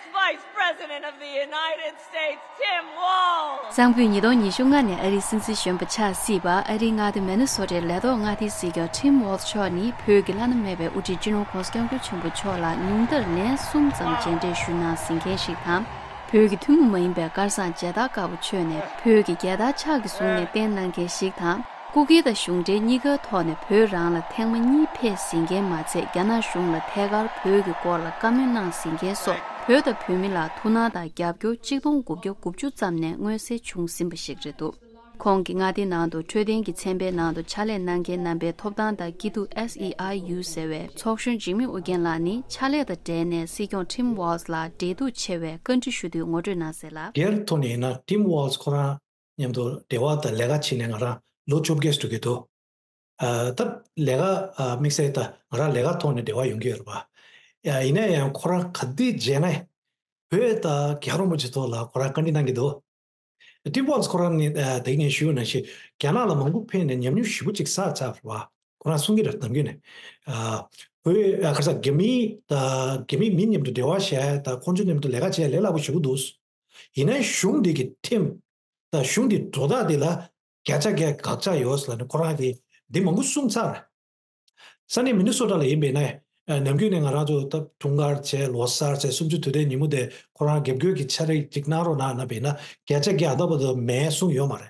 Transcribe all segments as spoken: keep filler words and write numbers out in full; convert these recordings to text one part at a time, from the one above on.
Vice President of the United States, Tim Walz. གཙང་པོས་ཉིས་སྟོང་ཉི་ཤུ་ལྔ་ནས་ཨ་རིའི་སྲིད་འཛིན་གཞོན་པ་ཆགས་སྲིད་པ། ཨ་རིའི་མངའ་སྡེ་མེ་ནི་སོ་ཊའི་ལས་ཐོག་མངའ་སྡེའི་སྲིད་སྐྱོང་Tim Walz མཆོག་ནི་བོད་ཀྱི་བླ་ན་མེད་པའི་དབུ་ཁྲིད་སྤྱི་ནོར་༧གོང་ས་༧སྐྱབས་མགོན་ཆེན་པོ་མཆོག་ལ་ཉུང་མཐར་ལན་གསུམ་ཙམ་མཇལ་འཕྲད་ཞུས་གནང་ཟིན་མཁན་ཞིག་དང་། བོད་ཀྱི་ཐུན་མོང་མ་ཡིན་པའི་སྐལ་བཟང་མཇལ་དར་དཀར་པོ་མཆོད་ནས་བོད་ཀྱི་རྒྱལ་དར་ཕྱག་གིས་བཟུང་ནས་བསྟན་གནང་མཁན་ཞིག་དང་། སྐུ་སྒེར་དང་གཞུང་འབྲེལ་གཉིས་ཀའི་ཐོག་ནས་བོད་རང་ལ་ཐེངས་མ་གཉིས་ཕེབས་ཟིན་མཁན་མ་ཚད། རྒྱ་ནག་གཞུང་ལ་ཐད་ཀར་བོད་ཀྱི་སྐོར་ལ་བཀའ་མོལ་གནང་ཟིན་མཁན་སོགས། བོད་དང་བོད་མི་ལ་ཐུགས་སྣང་དང་རྒྱབ་སྐྱོར་གཅིག་སྟོང་དགུ་བརྒྱ་དགུ་བཅུ་ཙམ་ནས་མངོན་གསལ་བྱུང་ཟིན་པ་ཞིག་རེད་འདུག་ཁོང་གིས་མངའ་སྡེའི་ནང་དུ་འཕྲོད་བསྟེན་གྱི་ཚན་པའི་ནང་དུ་ཕྱག་ལས་གནང་མཁན་རྣམ་པའི་ཐོབ་ཐང་དང་སྐྱིད་སྡུག་S E I U ཟེར་བའི་ཚོགས་གཞོན་འཇིགས་མེད་ཨོ་རྒྱན་ལགས་ནི་ཕྱག་ལས་དང་འབྲེལ་ནས་སྲིད་སྐྱོང་Tim Walz ལ་འབྲེལ་གཏུག་ཆེ་བའི་བཀའ་འདྲི་ཞུ་དུས་ངོ་སྤྲོད་གནང་གསལ་ལ། སྒེར་ཐོག་ནས་ཡིན་ན་Tim Walz ཁོ་རང་མཉམ་དུ་འབྲེལ་བ་དང་ལས་ཀ་བྱས་ནས་ང་རང་ལོ་བཅོ་བརྒྱད་འགྲོ་གི་འདུག་ཨ། ད་ལས་ཀ་ཨ་དམིགས་བསལ་ད་ང་རང་ལས་ཀ་ཐོག་ནས་འབྲེལ་བ་ཡོང་གི་ཡོད་རེད་པ། ཡ། ཡིན་ན་ཡང་ཁོ་རང་ག་དུས་མཇལ་ན་བོད་དང་རྒྱལ་བ་རིན་པོ་ཆེ་ཐོག་ལ་ཁོ་རང་བཀའ་འདྲི་གནང་གི་འདུག Tim Walz ཁོ་རང་ནི་ཨ་དེ་ནས་ཞུས་ན་ཞེས་རྒྱ་ནག་ལ་མང་པོ་ཕེབས་ནས་ཉམས་མྱོང་ཞེ་པོ་ཅིག་བསགས་ཚར་བ་ཁོ་རང་གསུང་གི་རེད། ནམ་རྒྱུན་ནས་ཨ་བོད་ཨ་ག་རེ་ཟ་རྒྱ་མི་དང་རྒྱ་མི་མི་མཉམ་དུ་འབྲེལ་བ་བྱས་དང་ཁོང་ཚོ་མཉམ་དུ་ལས་ཀ་བྱས་ལས་སླ་པོ་ཞེ་པོ་འདུག་ཡིན་ནའི་གཞུང་འདི་གི་ཁྲིམས་དང་གཞུང་འདི་སྒྲོ་བཏགས་འདི་ལ་བརྒྱ་ཆ་བརྒྱ་དགག་བྱ་ཡོད་ལབ་ནས་ཁོ་རང་གིས་འདི་མང་པོ་གསུངས་ཚར། ས་གནས་མི་ནི་སོ་ཊ་ལ་ཡིན་པས་ན། ཨ། ནམ་རྒྱུན་ནས་ང་རང་ཚོ་ད་དུང་དཀར་བྱས་ལོ་གསར་བྱས་གསུམ་བཅུ་དུས་དྲན་ཉིན་མོ་དེ་ཁོ་རང་རྒྱབ་སྐྱོར་གྱི་ཕྱག་ལས་ཅིག་གནང་རོགས་གནང་ན་བས་ན་བརྒྱ་ཆ་བརྒྱ་ད་བར་དུ་མེད་གསུངས་ཡོད་མ་རེད།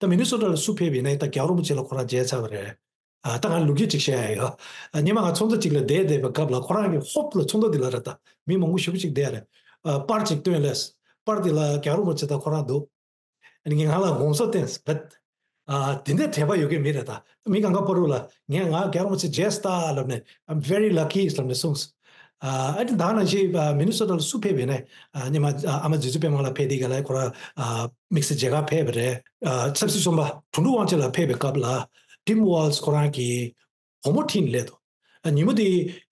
ད་མི་ནི་སོ་ཊ་ལ་སུ་ཕེབས་པ་ཡིན་ན་ད་རྒྱལ་བ་རིན་པོ་ཆེ་ལ་ཁོ་རང་མཇལ་ཚར་བ་རེད། ཨ། ད་ང་ལོ་རྒྱུས་ཅིག་བཤད་ཡ་ཡོད། ཨ། སྔོན་མ་ང་ཚོགས་འདུ་ཅིག་ལ་བསྡད་བསྡད་པའི་སྐབས་ལ་ཁོ་རང་གི་ཧོབ་ལ་ཚོགས་འདུ་འདི་ལ་རེད་ད་མི་མང་པོ་ཞེ་པོ་ཅིག་བསྡད་རེད། ཨ། པར་ཅིག་སྟོན་ལས། པར་འདི་ལ་རྒྱལ་བ་རིན་པོ་ཆེ་དང་ཁོ་རང་འདུག་ཨ་ནི་ངས་ང་ལ་དགོངས་སོ་བསྟན་སོང་བས། ཨ། དེ་འདྲའི་དད་པ་ཡོད་མཁན་མི་རེད་ད། མི་གང་ག་པར་རུ་ལ་ངས་ང་རྒྱལ་བ་རིན་པོ་ཆེ་མཇལ་སོང་ལབ་ནས། I'm very lucky ལབ་ནས་གསུངས་སོང་། ཨ། ཨ་ནི་ད་ནང་བཞིན་ཨ་མི་ནི་སོ་ཊ་ལ་སུ་ཕེབས་པ་ཡིན་ན། ཨ། སྔོན་མ་ཨ་ཨ་མ་རྗེ་བཙུན་པད་མ་ལགས་ཕེབས་དུས་ག་ལ་ཁོ་རང་ཨ་དམིགས་བསལ་མཇལ་ཁ་ཕེབས་པ་རེད། ཨ། ཆབ་སྲིད་བཙོན་པ་དོན་གྲུབ་དབང་ཆེན་ལགས་ཕེབས་པའི་སྐབས་ལ་Tim Walz ཁོ་རང་གིས་བུ་མོ་ཁྲིད་ནས་སླེབས་འདུག་ཨ། ཉིན་མོ་དེ་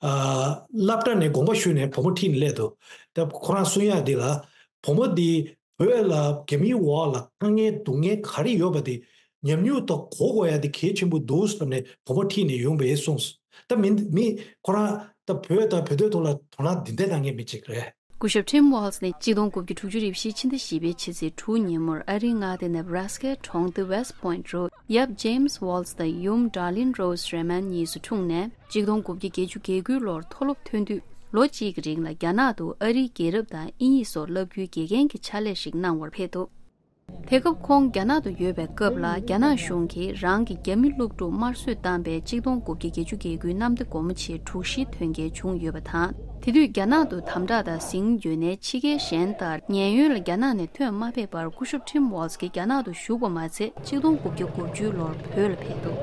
ཨ་སློབ་གྲྭ་ནས་དགོངས་པ་ཞུས་ནས་བུ་མོ་ཁྲིད་ནས་སླེབས་འདུག་ད་ཁོ་རང་གསུང་ཡག་དེ་ལ་བུ་མོ་དེ་བོད་ལ་རྒྱ་མིའི་འོག་ལ་དཀའ་ངལ་སྡུག་བསྔལ་ག་རེ་ཡོད་པ་དེ་ཉམས་མྱོང་དང་གོ་དགོས་ཡ་དེ་གལ་ཆེན་པོ་འདུག་ཟེར་ནས་བུ་མོ་ཁྲིད་ནས་ཡོང་པས་གསུངས། ད་མི་མི་ཁོ་རང་ད་བོད་དང་བོད་དོན་ཐོག་ལ་དོ་སྣང་འདི་འདྲ་གནང་མཁན་མི་གཅིག་རེད། སྐུ་ཞབས་Tim Walz ནི་གཅིག་སྟོང་དགུ་བརྒྱ་དྲུག་ཅུ་རེ་བཞིའི་ཕྱི་ཟླ་བཞི་པའི་ཕྱི་ཚེས་དྲུག་ཉིན་མོར་ཨ་རིའི་མངའ་སྡེ་Nebraska གྲོང་སྡེ་West Point རུ་ཡབ་James Walz དང་ཡུམ་Darlene Rose Raymond གཉིས་སུ་འཁྲུངས་ནས། གཅིག་སྟོང་དགུ་བརྒྱ་བརྒྱད་ཅུ་གྱ་དགུའི་ལོར་མཐོ་སློབ་ཐོན་དུས་ལོ་གཅིག་གི་རིང་ལ་རྒྱ་ནག་ཏུ་ཨ་རིའི་རྒྱལ་རབས་དང་དབྱིན་ཡིག་སོགས་བསླབ་རྒྱུའི་དགེ་རྒན་གྱི་ཕྱག་ལས་ཤིག་གནང་བར་ཕེབས་འདུག་དེ་སྐབས་ཁོང་རྒྱ་ནག་ཏུ་ཡོད་པའི་སྐབས་ལ་རྒྱ་ནག་གཞུང་གིས་རང་གི་རྒྱ་མི་སློབ་ཕྲུག་དམར་གསོད་བཏང་པའི་གཅིག་སྟོང་དགུ་བརྒྱ་བརྒྱད་ཅུ་གྱ་དགུའི་གནམ་བདེ་སྒོ་མོ་ཆེའི་དྲུག་བཞིའི་དོན་རྐྱེན་བྱུང་ཡོད་པ་དང་། དེ་དུས་རྒྱ་ནག་ཏུ་དམ་དྲག་དང་ཟིང་ཡོད་ནའི་ཕྱི་རྒྱལ་གཞན་ལྟར་ཉེན་གཡོལ་ལ་རྒྱ་ནག་ནས་ཐོན་མ་ཕེབས་པར་སྐུ་ཞབས་Tim Walz གྱིས་རྒྱ་ནག་ཏུ་བཞུགས་པ་མ་ཚད་གཅིག་སྟོང་དགུ་བརྒྱ་དགུ་བཅུའི་ལོར་བོད་ལ་ཕེབས་འདུག་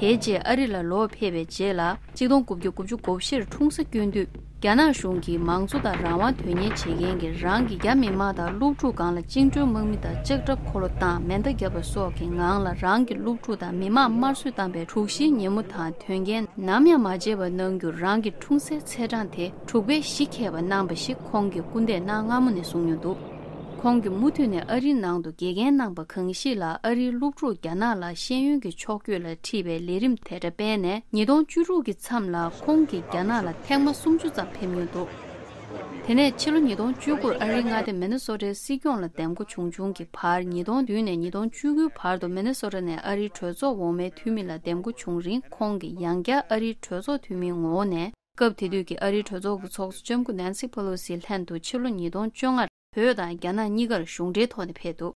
དེའི་རྗེས་ཨ་རི་ལ་ལོག་ཕེབས་པའི་རྗེས་ལ། གཅིག་སྟོང་དགུ་བརྒྱ་དགུ་བཅུ་གོ་བཞིར་འཁྲུངས་ས་བསྐྱོན་དུས། རྒྱ་ནག་གཞུང་གིས་མང་གཙོ་དང་རང་དབང་དོན་གཉེར་བྱེད་མཁན་གྱི་རང་གི་རྒྱ་མི་དམངས་དང་སློབ་ཕྲུག་སྒང་ལ་བཅིངས་འགྲོལ་དམག་མི་དང་ལྕགས་ཁྲབ་འཁོར་ལོ་བཏང་མེ་མདའ་བརྒྱབ་པ་སོགས་ཀྱི་ངང་ལ་རང་གི་སློབ་ཕྲུག་དང་མི་དམངས་དམར་གསོད་བཏང་པའི་དྲུག་བཞིའི་ཉིན་མོ་དང་དོན་རྐྱེན་ནམ་ཡང་མ་བརྗེད་པར་གནང་རྒྱུར་རང་གི་འཁྲུངས་སའི་ཚེས་གྲངས་དེ་དྲུག་པའི་གཞིས་འཁེལ་བ་གནང་བ་ཞིག་ཁོང་གིས་སྐུ་འདས་གནང་སྔ་མོ་ནས་གསུངས་མྱོང་འདུག་ཁོང་གིས་མུ་མཐུད་ནས་ཨ་རིའི་ནང་དུ་དགེ་རྒན་གནང་པ་གང་ཞིག་ལ་ཨ་རིའི་སློབ་ཕྲུག་རྒྱ་ནག་ལ་ཤེས་ཡོན་གྱི་ཕྱོགས་བསྐྱོད་ལ་ཁྲིད་པའི་ལས་རིམ་དེ་འདྲ་སྤེལ་ནས་ཉིས་སྟོང་བཅུ་དྲུག་གི་མཚམས་ལ་ཁོང་གིས་རྒྱ་ནག་ལ་ཐེངས་མ་སུམ་ཅུ་ཙམ་ཕེབས་མྱོང་འདུག་དེ་ནས་ཕྱི་ལོ་ཉིས་སྟོང་བཅུ་དགུར་ཨ་རིའི་མངའ་སྡེ་མེ་ནེ་སོ་ཊའི་སྲིད་སྐྱོང་ལ་འདེམས་བསྐོ་བྱུང་བྱུང་གི་བར་ཉིས་སྟོང་བདུན་ནས་ཉིས་སྟོང་བཅུ་དགུའི་བར་དུ་མེ་ནེ་སོ་ཊ་ནས་ཨ་རིའི་གྲོས་ཚོགས་འོག་མའི་འཐུས་མི་ལ་འདེམས་བསྐོ་བྱུང་རིང་ཁོང་གིས་ཡང་བསྐྱར་ཨ་རིའི་གྲོས་ཚོགས་འཐུས་མིའི་ངོ་བོ་ནས། སྐབས་དེ་དུས་ཀྱི་ཨ་རིའི་གྲོས་ཚོགས་ཀྱི་ཚོགས་གཙོ་ལྕམ་སྐུ་Nancy Pelosi ལྷན་དུ་ཕྱི་ལོ་ཉིས་སྟོང་བཅོ་ལྔར་བོད་དང་རྒྱ་ནག་གཉིས་ཀར་གཞུང་འབྲེལ་ཐོག་ནས་ཕེབས་འདུག་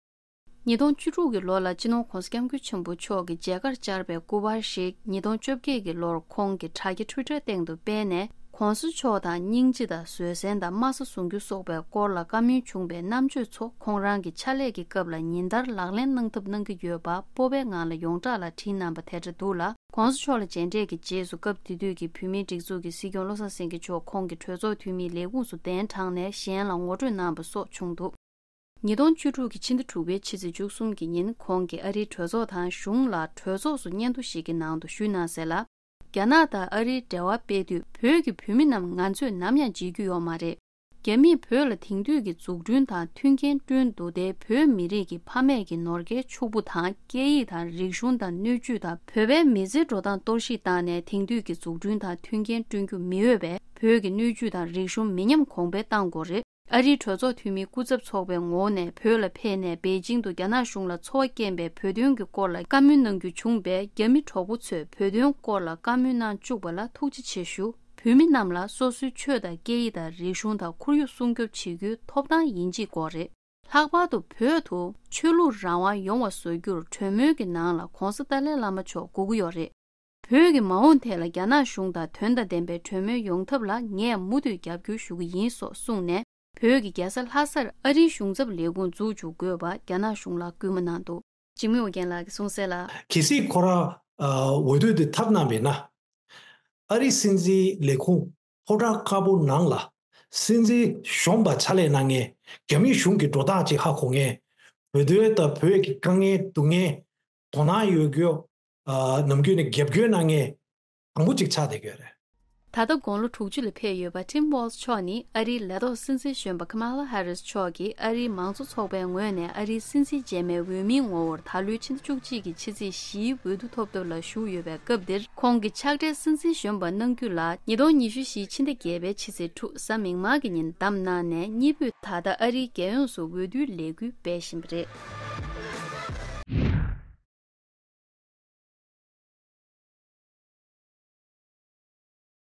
ཉིས་སྟོང་བཅུ་དྲུག་གི་ལོ་ལ་སྤྱི་ནོར་༧གོང་ས་༧སྐྱབས་མགོན་ཆེན་པོ་མཆོག་གིས་མཇལ་ཁར་བཅར་བའི་སྐུ་པར་ཞིག་ཉིས་སྟོང་བཅོ་བརྒྱད་ཀྱི་ལོར་ཁོང་གིས་དྲ་རྒྱ་Twitter སྟེང་དུ་སྤེལ་ནས། ༸གོང་ས་མཆོག་དང་སྙིང་རྗེ་དང་བཟོད་བསྲན་དང་དམའ་ས་བཟུང་རྒྱུ་སོགས་པའི་སྐོར་ལ་བཀའ་མོལ་བྱུང་བའི་རྣམ་དཔྱོད་ཚོ་ཁོང་རང་གི་ཕྱག་ལས་ཀྱི་སྐབས་ལ་ཉིན་ལྟར་ལག་ལེན་གནང་ཐབས་གནང་གི་ཡོད་པ་སྤོབས་པའི་ངང་ལ་ཡོངས་གྲགས་ལ་བྲིས་གནང་པ་དེ་འདྲ་འདུག་ལ། ༸གོང་ས་མཆོག་ལ་མཇལ་འཕྲད་ཀྱི་རྗེས་སུ་སྐབས་དེ་དུས་ཀྱི་བོད་མིའི་སྒྲིག་འཛུགས་ཀྱི་སྲིད་སྐྱོང་བློ་བཟང་སེང་གེ་མཆོག་ཁོང་གི་གྲོས་ཚོགས་འཐུས་མིའི་ལས་ཁུངས་སུ་གདན་དྲངས་ནས་གཞན་ལ་ངོ་སྤྲོད་གནང་བ་སོགས་བྱུང་འདུག་ཉིས་སྟོང་བཅུ་དྲུག་གི་ཕྱི་ཟླ་དྲུག་པའི་ཕྱི་ཚེས་བཅུ་གསུམ་གྱི་ཉིན་ཁོང་གིས་ཨ་རིའི་གྲོས་ཚོགས་དང་གཞུང་ལ་གྲོས་ཚོགས་སུ་སྙན་ཐོ་ཞིག་གི་ནང་དུ་ཞུས་གནང་གསལ་ལ། རྒྱ་ནག་དང་ཨ་རིའི་འབྲེལ་བ་སྤེལ་དུས་བོད་ཀྱི་བོད་མི་རྣམས་ང་ཚོས་ནམ་ཡང་བརྗེད་རྒྱུ་ཡོད་མ་རེད། རྒྱ་མིས་བོད་ལ་དེང་དུས་ཀྱི་འཛུགས་སྐྲུན་དང་མཐུན་རྐྱེན་བསྐྲུན་འདུག་སྟེ། བོད་མི་རིགས་ཀྱི་ཕ་མེས་ཀྱི་ནོར་སྐལ་ཕྱུག་པོ་དང་། སྐད་ཡིག་དང་རིག་གཞུང་དང་སྣོད་བཅུད་དང་། བོད་པའི་མི་ཚེའི་འགྲོ་སྟངས་གཏོར་བཤིག་བཏང་ནས། དེང་དུས་ཀྱི་འཛུགས་སྐྲུན་དང་མཐུན་རྐྱེན་བསྐྲུན་རྒྱུ་མི་འོས་པས། བོད་ཀྱི་སྣོད་བཅུད་དང་རིག་གཞུང་མི་ཉམས་གོང་འཕེལ་གཏང་དགོས་རེད། ཨ་རིའི་གྲོས་ཚོགས་འཐུས་མིའི་སྐུ་ཚབ་ཚོགས་པའི་ངོ་བོ་ནས་བོད་ལ་ཕེབས་ནས། པེ་ཅིང་དུ་རྒྱ་ནག་གཞུང་ལ་ཚོར་བ་སྐྱེན་པའི་བོད་དོན་གྱི་སྐོར་ལ་བཀའ་མོལ་གནང་རྒྱུ་བྱུང་བས། རྒྱ་མི་གྲོགས་པོ་ཚོས་བོད་དོན་སྐོར་ལ་བཀའ་མོལ་གནང་བཅུག་པ་ལ་ཐུགས་རྗེ་ཆེ་ཞུ། བོད་མི་རྣམས་ལ་སོ་སོའི་ཆོས་དང་སྐད་ཡིག་དང་རིག་གཞུང་དང་ཁོར་ཡུག་སྲུང་སྐྱོབ་བྱེད་རྒྱུའི་ཐོབ་ཐང་ཡིན་གཅིག་དགོས་རེད། ལྷག་པར་དུ་བོད་དུ་ཆོས་ལུགས་རང་དབང་ཡོང་བ་བཟོ་རྒྱུར་གྲོས་མོལ་གྱི་ནང་ལ་༧གོང་ས་ཏཱ་ལའི་བླ་མ་མཆོག་དགོས་ཀྱི་ཡོད་རེད། བོད་ཀྱི་མ་འོངས་ཐད་ལ་རྒྱ་ནག་གཞུང་དང་དོན་དང་ལྡན་པའི་གྲོས་མོལ་ཡོང་ཐབས་ལ་ངས་མུ་མཐུད་རྒྱབ་སྐྱོར་ཞུ་གི་ཡིན་སོགས་གསུངས་ནས། བོད་ཀྱི་རྒྱལ་ས་ལྷ་སར་ཨ་རིའི་གཞུང་ཚབ་ལས་ཁུངས་འཛུགས་འཇུག་དགོས་པ་རྒྱ་ནག་གཞུང་ལ་སྐུལ་མ་གནང་འདུག་འཇིགས་མེད་ཨོ་རྒྱན་ལགས་ཀྱིས་གསུངས་གསལ་ལ། གལ་སྲིད་ཁོ་རང་ཨ་འོས་བསྡུ་དེ་ཐབས་གནང་བས་ན། ཨ་རིའི་སྲིད་འཛིན་ལས་ཁུངས་ཕོ་བྲང་དཀར་པོ་ནང་ལ་སྲིད་འཛིན་གཞོན་པ་ཕྱག་ལས་གནང་མཁན། རྒྱ་མི་གཞུང་གི་འགྲོ་སྟངས་ཅིག་ཧ་གོ་མཁན། བོད་དོན་དང་བོད་ཀྱི་དཀའ་ངལ་སྡུག་བསྔལ་དོ་སྣང་ཡོད་རྒྱུ། ཨ་ནམ་རྒྱུན་ནས་རྒྱབ་སྐྱོར་གནང་མཁན་དང་པོ་གཅིག་ཆགས་བསྡད་ཡོད་རེད། ད་ལྟ་དགུང་ལོ་དྲུག་ཅུ་ལ་ཕེབས་ཡོད་པ་Tim Walz་མཆོག་ནི་ཨ་རིའི་ལས་ཐོག་སྲིད་འཛིན་གཞོན་པ་Kamala Harris་མཆོག་གིས་ཨ་རིའི་མང་གཙོ་ཚོགས་པའི་ངོས་ནས་ཨ་རིའི་སྲིད་འཛིན་རྗེས་མའི་འོས་མིའི་ངོ་བོར་ད་ལོའི་ཕྱི་ཟླ་བཅུ་གཅིག་གི་ཕྱི་ཚེས་བཞིའི་འོས་བསྡུ་ཐོབ་ཐབས་ལ་ཞུགས་ཡོད་པའི་སྐབས་འདིར། ཁོང་གི་ཕྱག་སྦྲེལ་སྲིད་འཛིན་གཞོན་པ་གནང་རྒྱུ་ལ་ཉིས་སྟོང་ཉི་ཤུ་རྩ་བཞིའི་ཕྱི་ཟླ་བརྒྱད་པའི་ཕྱི་ཚེས་དྲུག་གཟའ་མིག་དམར་གྱི་ཉིན་བདམས་གནང་ནས། གཉིས་པོས་ད་ལྟ་ཨ་རིའི་རྒྱལ་ཡོངས་སུ་འོས་བསྡུའི་ལས་འགུལ་སྤེལ་བཞིན་པ་རེད།